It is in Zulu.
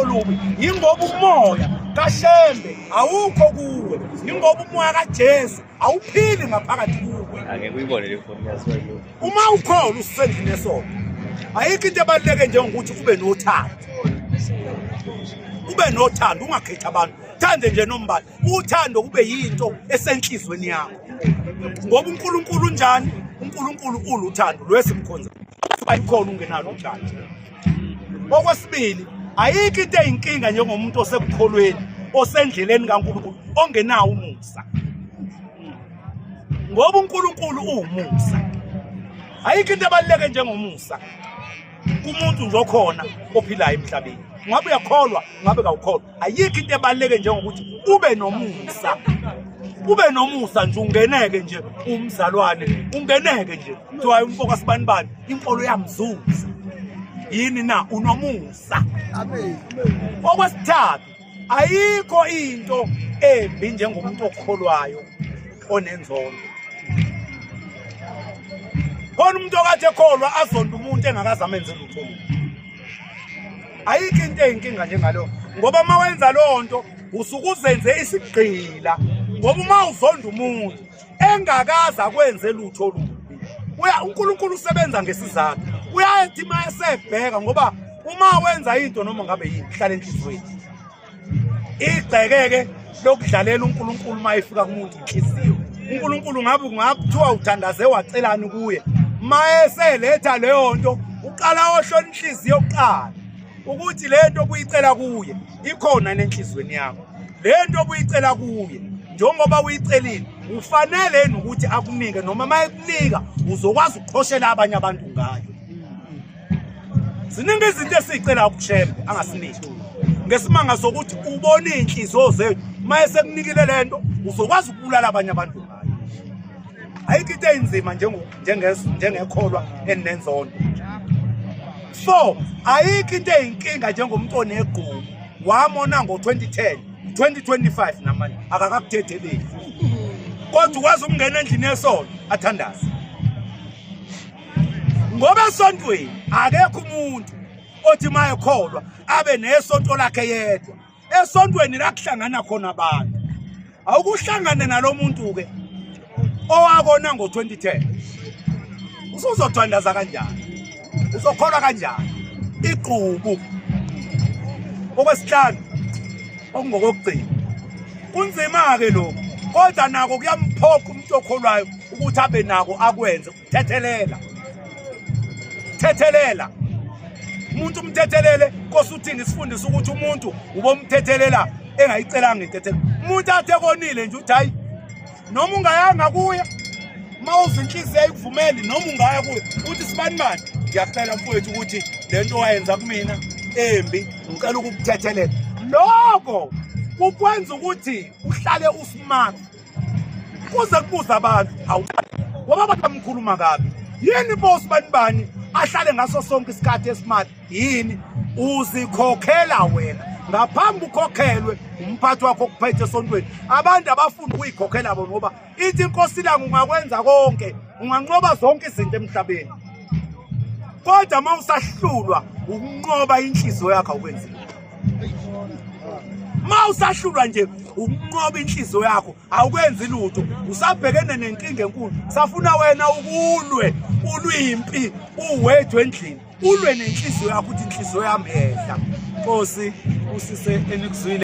Olubi yingoba umoya kaShembe awukho kuwe, yingoba umoya kaJesu awuphili ngaphakathi kuwe. Angeke uyibone le foni yaziwa yilo. Uma ukhona usendlini yesonto, ayikho into ebaluleke njengokuthi ube nothando, ube nothando, ungakhethi abantu, thande nje nombani, uthando kube yinto esenhlizweni yakho, ngoba uNkulunkulu unjani? uNkulunkulu uluthando lwesimkhonza, bayikhona ungenalo uthando. Okwesibili, ayikho into eyinkinga njengomuntu osekukholweni osendleleni kaNkulunkulu ongenawo umusa, ngoba uNkulunkulu uwumusa. Ayikho into ebaluleke njengomusa kumuntu nje okhona ophilayo emhlabeni, ngabe uyakholwa ngabe kawukholwa. Ayikho into ebaluleke njengokuthi ube nomusa, ube nomusa nje, ungeneke nje umzalwane, ungeneke nje kuthiwa umfo kasibanibani inkolo yamzuza yini na, unomusa. Okwesithathu, ayikho into embi njengomuntu okholwayo onenzondo. Khona umuntu okade ekholwa azonda umuntu engakaze amenze lutho. Ayikho into eyinkinga njengalo, ngoba uma wenza leyo nto usuke uzenze isigqila, ngoba uma uzonda umuntu engakaze akwenze lutho olubi, uya uNkulunkulu usebenza ngesizathu, uyathi uma esebheka, ngoba uma wenza into noma ngabe yini hlala enhliziyweni. Igceke-ke lokudlalela uNkulunkulu uma efika kumuntu inhliziyo. uNkulunkulu ngabe kungakuthiwa uthandaze wacelani kuye, uma eseletha leyo nto uqala ohlola inhliziyo kuqala ukuthi le nto obuyicela kuye ikhona nenhliziyweni yakho. Le nto obuyicela kuye njengoba uyicelile ufanele yini ukuthi akunike, noma uma ekunika uzokwazi ukuqhoshela abanye abantu ngayo. Ziningi izinto esiyicela kuShembe angasiniki, ngesimanga sokuthi ubona iy'nhliziyo zethu. Uma esekunikile le nto uzokwazi ukubulala abanye abantu ngayo. Ayikho into eyinzima njengekholwa elinenzondo. So ayikho into eyinkinga njengomuntu onegqubu wamona ngo-2010 2025 namanje akakakuthetheleli, kodwa ukwazi ukungena endlini yesonto athandaze, ngoba esontweni akekho umuntu othi uma ekholwa abe nesonto lakhe yedwa. Esontweni la kuhlangana khona abantu, awukuhlangane nalo muntu-ke owakona ngo-2010, usuzothandaza kanjani? Uzokholwa kanjani? Igqubu. Okwesihlanu, okungokokugcina, kunzima-ke lokhu, kodwa nako kuyamphoqa umuntu okholwayo ukuthi abe nako akwenze. Thethelela, thethelela umuntu, umthethelele. Nkosi uthini isifundisa ukuthi umuntu ubomthethelela engayicelanga intethelo. Umuntu athe konile nje uthi hayi, noma ungayanga kuye, uma uzwa inhliziyo ayikuvumeli, noma ungaya kuye uthi sibani bani, ngiyacela mfowethu ukuthi le nto wayenza kumina embi, ngicela ukukuthethelela. Lokho kukwenza ukuthi uhlale usmart, kuze kubuza abantu, hawu, ngoba abantu bamkhuluma kabi yini boss bani bani ahlale ngaso sonke isikhathi esmart yini? Uzikhokhela wena ngaphambi ukhokhelwe umphathi wakho okuphethe esontweni. Abantu abafuni ukuyikhokhela bona, ngoba ithi inkosi ilanga ungakwenza konke, unganqoba zonke izinto emhlabeni, kodwa uma usahlulwa ukunqoba inhliziyo yakho awukwenzi. Uma usahlulwa nje ukunqoba inhliziyo yakho awukwenzi lutho, usabhekene nenkinga enkulu. Safuna wena ukulwe, ulwimpi uwedwa endlini, ulwe nenhliziyo yakho, ukuthi inhliziyo yami yehla. Nkosi usise enikuzwile.